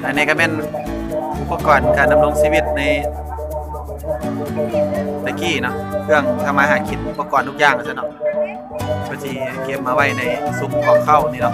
ອັນນີ້ກໍແມ່ນອຸປະກອນການດຳລົງຊີວິດໃນແຕ່ກີ້ເນາະ, ເຄື່ອງທຳມາຫາກິນ, ອຸປະກອນທຸກຢ່າງວ່າຊັ້ນເນາະ. ເພິ່ນຊິເກັບມາໄວ້ໃນຊຸມຂອງເຂົານີ້ເນາະ,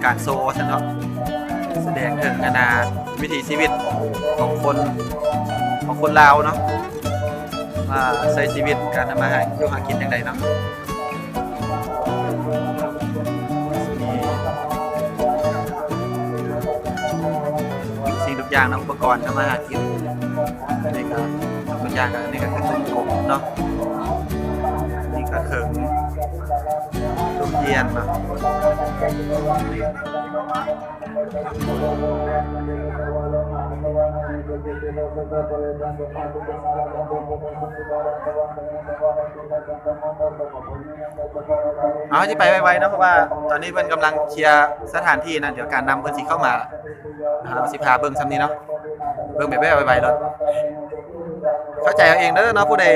ການໂຊວ່າຊັ້ນເນາະ, ສະແດງເຖິງອັນນ່າ ວິຖີຊີວິດຂອງຄົນ ຂອງຄົນລາວເນາະ, ວ່າໃຊ້ຊີວິດການທຳມາຫາ ຢູ່ຫາກິນຈັ່ງໃດເນາະ. ສິ່ງທຸກຢ່າງເນາະ, ອຸປະກອນທຳມາຫາກິນ. ອັນນີ້ກໍທຸກຢ່າງ, ອັນນີ້ກໍຄືຕົ້ນກົກເນາະ, ນີ້ກໍເຂີງ, ຕົ້ນທຽນເນາະ. ເຮົາຊິໄປໄວໆເນາະ, ເພາະວ່າຕອນນີ້ເພິ່ນກຳລັງເຄຍສະຖານທີ່ນະ, ດຽວການນຳເພິ່ນຊິເຂົ້າມາ. ເຮົາຊິພາເບິ່ງຊ່ຳນີ້ເນາະ, ເບິ່ງແບບໄວໆໂລດ. ເຂົ້າໃຈເອົາເອງເດີເນາະ, ຜູ້ໃດ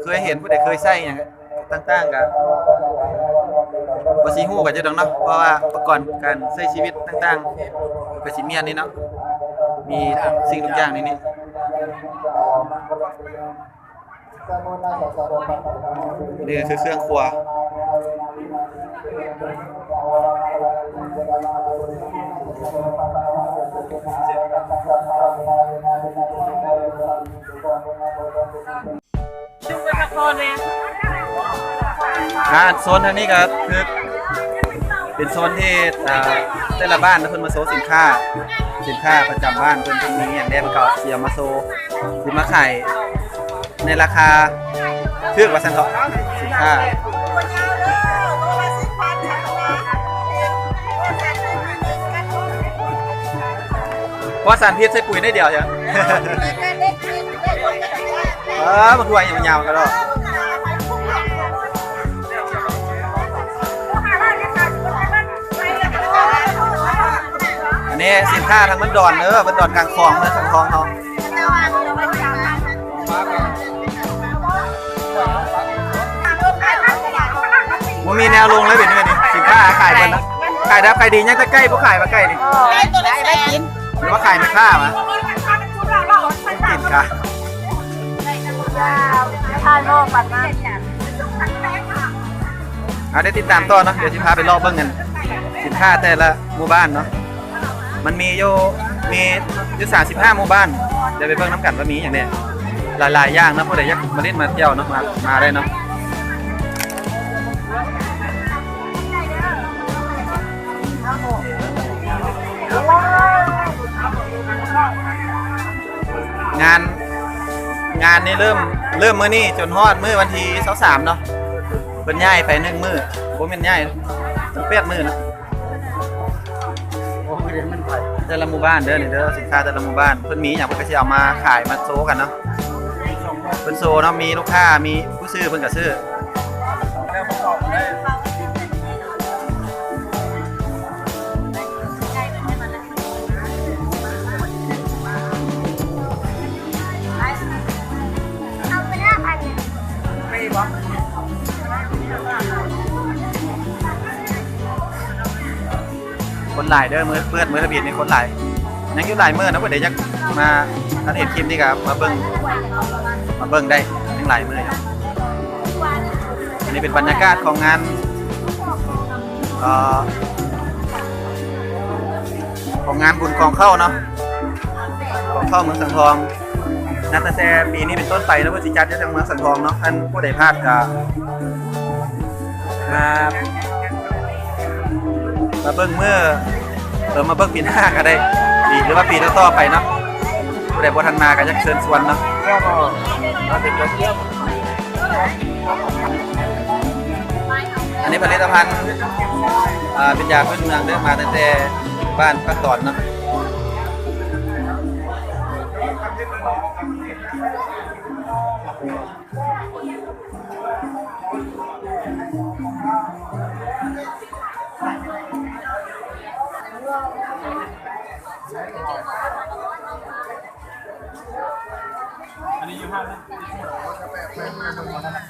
ເຄີຍເຫັນ, ຜູ້ໃດເຄີຍໃຊ້ຫຍັງ ຕ່າງໆ ກໍບໍ່ຊິຮູ້ກັນຢູ່ດອກເນາະ, ເພາະວ່າປະກອນການໃຊ້ຊີວິດຕ່າງໆ ກໍຊິມີອັນນີ້ເນາະ, ມີທຸກສິ່ງທຸກຢ່າງໃນນີ້. ນີ້ຄືເຄື່ອງຄົວ. ອ່າ ໂຊນທາງນີ້ກໍຄືເປັນໂຊນທີ່ ອ່າ ແຕ່ລະບ້ານເພິ່ນມາໂຊສິນຄ້າ, ສິນຄ້າປະຈຳບ້ານເພິ່ນ ເພິ່ນມີຫຍັງແດ່ເພິ່ນກໍຊິເອົາມາໂຊ, ຊິມາຂາຍໃນລາຄາຖືກວ່າຊັ້ນເຖາະ. ສິນຄ້າ ປອດສານພິດ ໃສ່ປຸຍໜ້ອຍດຽວເດີ. ເອີ ບັກຖ້ວຍຍາວໆ ກະດອກ. ອັນນີ້ສິນຄ້າທາງບ້ານດອນເດີ, ບ້ານດອນກາງຄອງ ເມືອງສັງທອງເຮົາ. ບໍ່ມີແນວລົງເລີຍ ເປັນຈັ່ງໃດນີ້? ສິນຄ້າຂາຍເບິດແລ້ວ, ຂາຍດິບຂາຍດີ. ຍັງແຕ່ໄກ່ບໍ່ຂາຍວ່າ ໄກ່ນີ້? ເອີ ຂາຍໄວ້ກິນ ຫຼືວ່າຂາຍແມ່ຄ້າວະ? ກິນກະ ເອົາ ໄດ້ຕິດຕາມຕໍ່ເນາະ, ດຽວຊິພາໄປເລາະເບິ່ງກັນ ສິນຄ້າແຕ່ລະໝູ່ບ້ານເນາະ. ມັນມີຢູ່ ມີຢູ່ສາມສິບຫ້າໝູ່ບ້ານ, ດຽວໄປເບິ່ງນຳກັນວ່າມີຫຍັງແດ່. ຫຼາຍໆຢ່າງເນາະ, ຜູ້ໃດຢາກມາຫຼິ້ນມາທ່ຽວເນາະ ມາ ມາໄດ້ເນາະ. ງານ ງານນີ້ເລີ່ມ ເລີ່ມມື້ນີ້ຈົນຮອດມື້ວັນທີຊາວສາມເນາະ, ເພິ່ນຍ້າຍໄປໜຶ່ງມື້, ບໍ່ແມ່ນຍ້າຍ, ແປດມື້ເນາະ. ແຕ່ລະໝູ່ບ້ານເດີ ນີ້ເດີ, ສິນຄ້າແຕ່ລະໝູ່ບ້ານ ເພິ່ນມີຫຍັງເພິ່ນກໍຊິເອົາມາຂາຍມາໂຊກັນເນາະ. ເພິ່ນໂຊເນາະ, ມີລູກຄ້າ ມີຜູ້ຊື້ເພິ່ນກໍຊື້. ຄົນຫຼາຍເດີ, ມື້ ເປີດມື້ທຳອິດນີ້ຄົນຫຼາຍ, ຍັງຢູ່ຫຼາຍມື້ເນາະ. ຜູ້ໃດຢາກມາ ຄັນເຫັນຄລິບນີ້ກໍມາເບິ່ງ ມາເບິ່ງໄດ້, ຍັງຫຼາຍມື້ຢູ່. ອັນນີ້ເປັນບັນຍາກາດຂອງງານ ເອີ ຂອງງານບຸນຄອງເຂົ້າເນາະ, ຄອງເຂົ້າເມືອງສັງທອງ. ນັບຕັ້ງແຕ່ປີນີ້ເປັນຕົ້ນໄປເນາະ, ເພິ່ນຊິຈັດຢູ່ທາງເມືອງສັງທອງເນາະ. ຄັນຜູ້ໃດພາດກໍມາ ມາເບິ່ງມື້ ເອີ ມາເບິ່ງປີໜ້າກໍໄດ້, ປີ ຫຼືວ່າປີຕໍ່ໆໄປເນາະ. ຜູ້ໃດບໍ່ທັນມາກໍຢາກເຊີນຊວນເນາະ. ອັນນີ້ຜະລິດຕະພັນ ອ່າ ເປັນຢາພື້ນເມືອງເດີ, ມາຕັ້ງແຕ່ບ້ານປາກຕອນເນາະ.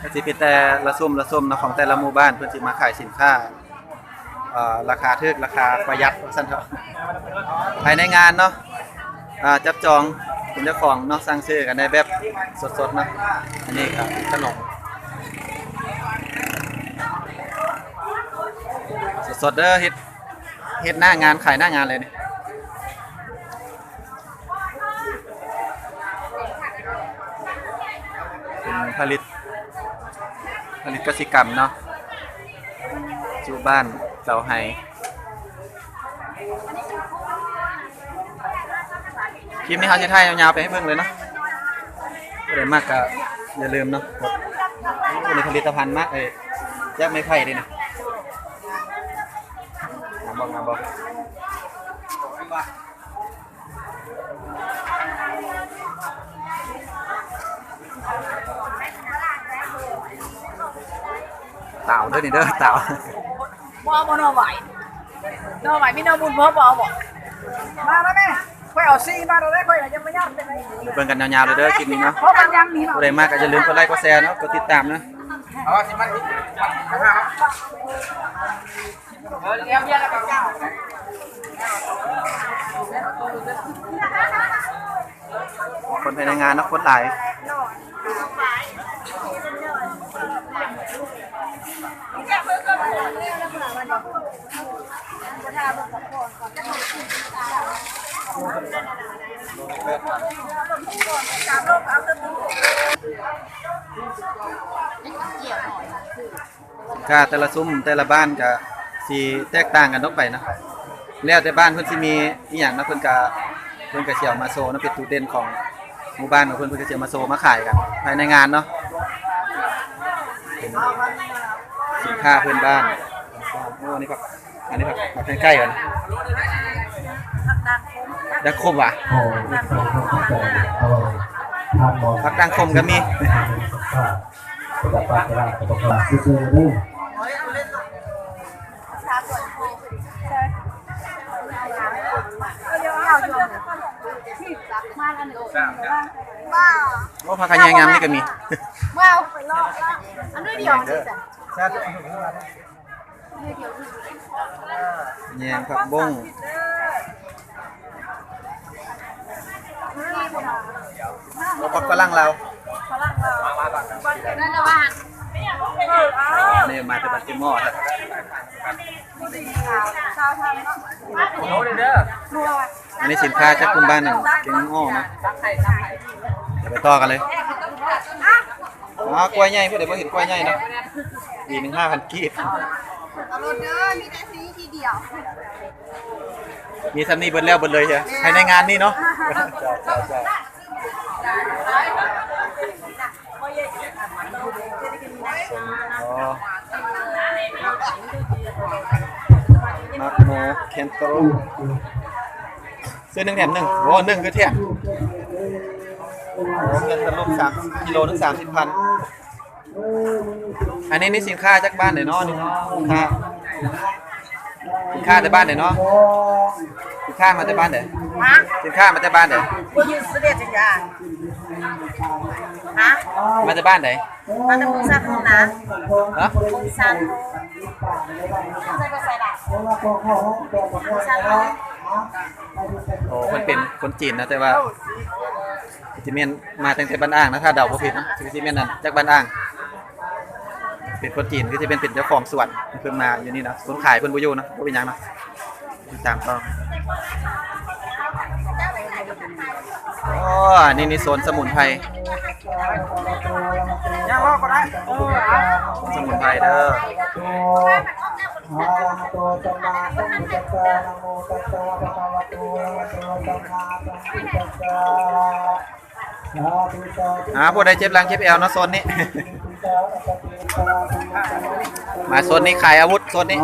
ກໍຊິເປັນແຕ່ລະຊຸມລະຊຸມເນາະ ຂອງແຕ່ລະໝູ່ບ້ານ ເພິ່ນຊິມາຂາຍສິນຄ້າ. ອ່າ ລາຄາຖືກ ລາຄາປະຢັດວ່າຊັ້ນເຖາະ. ພາຍໃນງານເນາະ ອ່າ ຈັບຈອງເປັນເຈົ້າຂອງເນາະ ສັ່ງຊື້ກັນໄດ້ແບບສົດໆເນາະ. ອັນນີ້ກໍຂະໜົມສົດໆເດີ ເຮັດ ເຮັດໜ້າງານ ຂາຍໜ້າງານເລີຍນີ້. ເປັນຜະລິດ ຜະລິດກະສິກຳເນາະ ຢູ່ບ້ານເຕົາໄຮ. ຄລິບນີ້ເຮົາຊິຖ່າຍຍາວໆໄປໃຫ້ເບິ່ງເລີຍເນາະ. ຜູ້ໃດມັກກໍຢ່າລືມເນາະ ກົດ ໂອ້ ນີ້ຜະລິດຕະພັນມາກເອີຍ ແຈກໄມ້ໄຜ່ເດ້ນະ. ງາມບໍ່ ງາມບໍ່? ຕາວເດີນີ້ເດີ ຕາວ. ບໍ່ເອົາບໍ່ໜໍ່ໄຫວ ໜໍ່ໄຫວມີໜໍ່ບຸນ ບໍ່ ບໍ່ເອົາບໍ່? ມາ ມາແມ່ ຂ້ອຍເອົາສີ່ມາແລ້ວ ຂ້ອຍຍັງບໍ່ຍາກເປັນໄດ. ເບິ່ງກັນຍາວໆເລີຍເດີຄລິບນີ້ເນາະ. ຜູ້ໃດມັກກໍຢ່າລືມກົດໄລ້ກົດແຊເນາະ ກົດຕິດຕາມເນາະ. ຄົນພາຍໃນງານເນາະ ຄົນຫຼາຍ. ສິນຄ້າແຕ່ລະຊຸມແຕ່ລະບ້ານກະຊິແຕກຕ່າງກັນອອກໄປເນາະ ແລ້ວແຕ່ບ້ານເພິ່ນຊິມີອີ່ຫຍັງເນາະ ເພິ່ນກະ ເພິ່ນກະຊິເອົາມາໂຊເນາະ ເປັນຈຸດເດັ່ນຂອງໝູ່ບ້ານຂອງເພິ່ນ ເພິ່ນກະຊິເອົາມາໂຊມາຂາຍກັນພາຍໃນງານເນາະ. ເປັນສິນຄ້າພື້ນບ້ານ. ໂອ້ ອັນນີ້ຜັກ ອັນນີ້ຜັກ ຜັກແກງໄກ່ຫວາ? ດັກຂົມຫວາ? ຜັກດັງຂົມກໍມີ. ໂອ້ ຜັກຂະແຍງງາມນີ້ກໍມີ. ແຍງ ຜັກບົ້ງ ແລ້ວຜັກຝຣັ່ງລາວ. ອັນນີ້ມາແຕ່ບ້ານເຈໝໍ້. ອັນນີ້ສິນຄ້າຈາກກຸ່ມບ້ານເຈໝໍ້ເນາະ. ດຽວໄປຕໍ່ກັນເລີຍ. ອໍ ກ້ວຍໃຫຍ່ ຜູ້ໃດບໍ່ເຫັນກ້ວຍໃຫຍ່ເນາະ ຫວີໜຶ່ງຫ້າພັນກີບ. ເອົາໂລດເດີ ມີແຕ່ທີ່ ທີ່ດຽວ ມີສ່ຳນີ້ເບິດແລ້ວເບິດເລີຍ ພາຍໃນງານນີ້ເນາະ. ເຈົ້າ ເຈົ້າ ເຈົ້າ. ອໍ ໝາກໂມ ແຄນຕາລູບ ຊື້ໜຶ່ງແຖມໜຶ່ງ. ໂອ້ ໜຶ່ງຄືແຖມ. ໂອ້ ເງິນສະຫຼຸບສາມ ກິໂລໜຶ່ງສາມສິບພັນ. ອັນນີ້ນີ້ສິນຄ້າຈາກບ້ານໃດເນາະນີ້ເນາະ ສິນຄ້າ ສິນຄ້າແຕ່ບ້ານໃດເນາະ? ສິນຄ້າມາແຕ່ບ້ານໃດ? ຮະ? ສິນຄ້າມາແຕ່ບ້ານໃດ? ບໍ່ຢູ່ສະເດັດຈັງຫຍັງ? ຮະ? ມາແຕ່ບ້ານໃດ? ມາແຕ່ເມືອງຊານໂຮງນະ. ຮະ? ເມືອງຊານໂຮງ. ເມືອງຊານໂຮງ. ໂອ້ ເພິ່ນເປັນຄົນຈີນນະ ແຕ່ວ່າ ຄືຊິແມ່ນມາຕັ້ງແຕ່ບ້ານອ່າງນະ ຖ້າເດົາບໍ່ຜິດນະ ຄືຊິແມ່ນນັ້ນ ຈາກບ້ານອ່າງ ເປັນຄົນຈີນ ຄືຊິແມ່ນເປັນເຈົ້າຂອງສວນ ເພິ່ນມາຢູ່ນີ້ນະ. ຄົນຂາຍເພິ່ນບໍ່ຢູ່ນະ ບໍ່ເປັນຫຍັງນະ ຕິດຕາມຕໍ່. ໂອ້ ອັນນີ້ນີ້ໂຊນສະໝຸນໄພ ສະໝຸນໄພເດີ. ອະລະຫະໂຕ ສຳມາສຳພຸດທັດສະ ນະໂມຕັດສະ ພະຄະວະໂຕ ອະລະຫະໂຕ ສຳມາສຳພຸດທັດສະ. ອ່າ ຜູ້ໃດເຈັບຫຼັງເຈັບແອວເນາະ ໂຊນນີ້ ມາໂຊນນີ້ຂາຍອາວຸດ ໂຊນນີ້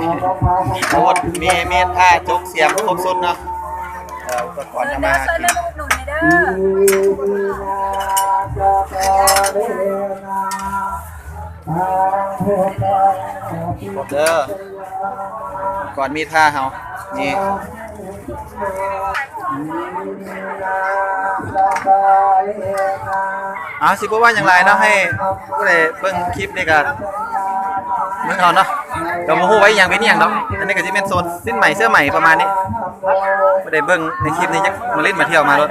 ອາວຸດ ມີມີດ ຜ້າ ຈົກ ສຽມ ຄົບຊຸດເນາະ. ເອີ ອຸປະກອນທຳມາຫາກິນ ເດີ ເດີ ເດີ ກ່ອນມີດຜ້າເຮົານີ້. ເອົາ ຊິບໍ່ວ່າຫຍັງຫຼາຍເນາະ ໃຫ້ຜູ້ໃດເບິ່ງຄລິບນີ້ກໍເບິ່ງເອົາເນາະ. ກໍບໍ່ຮູ້ວ່າອີ່ຫຍັງເປັນອີ່ຫຍັງດອກ. ອັນນີ້ກໍຊິແມ່ນໂຊນສິ້ນໄໝເສື້ອໄໝປະມານນີ້. ບໍ່ໄດ້ເບິ່ງໃນຄລິບນີ້ ຈັກມາຫຼິ້ນມາທ່ຽວມາໂລດ.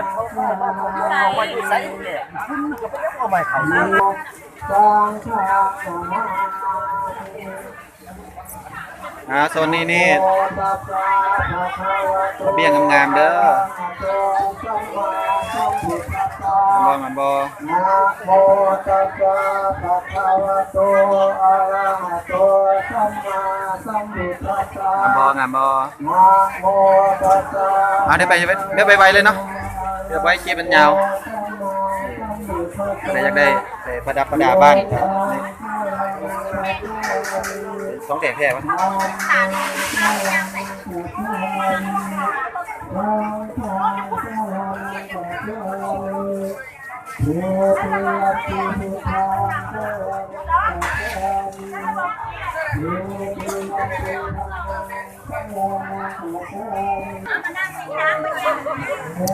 ອ່າ ໂຊນນີ້ນີ້ ລະບຽງງາມໆເດີ. ງາມບໍ່? ງາມບໍ່? ນະໂມຕັດສະ ພະຄະວະໂຕ ອະລະຫະໂຕ ສຳມາສຳພຸດທັດສະ. ງາມບໍ່? ງາມບໍ່? ນະໂມຕັດສະ. ອ່າ ດຽວໄປ ດຽວໄປໄວເລີຍເນາະ ດຽວບໍ່ໃຫ້ຄລິບມັນຍາວ. ຜູ້ໃດຢາກໄດ້ໄປປະດັບປະດາບ້ານ ທອງແດງແທ້ວະ.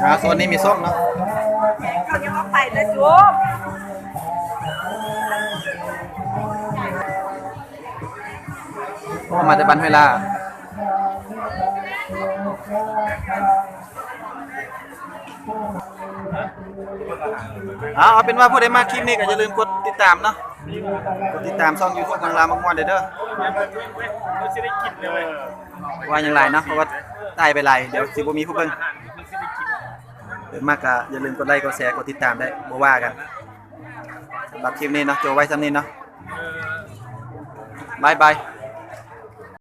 ອ່າ ໂຊນນີ້ມີສົ້ມເນາະ. ເຂົາຍັງເອົາໄປເລີຍຈຸ. ເຮົາມາແຕ່ບ້ານຫ້ວຍຫຼ້າ. ເອົາ ເອົາເປັນວ່າຜູ້ໃດມັກຄລິບນີ້ກໍຢ່າລືມກົດຕິດຕາມເນາະ, ກົດຕິດຕາມຊ່ອງ YouTube ເມືອງລາວມັກມ່ວນເດີ. ວ່າຫຍັງຫຼາຍເນາະ ເພາະວ່າຖ່າຍໄປຫຼາຍ ດຽວຊິບໍ່ມີຜູ້ເບິ່ງ. ເບິ່ງມັກກໍຢ່າລືມກົດໄລ ກົດແຊ ກົດຕິດຕາມໄດ້ ບໍ່ວ່າກັນ. ສຳລັບຄລິບນີ້ເນາະ ໂຈະໄວ້ສ່ຳນີ້ເນາະ. ບາຍບາຍ.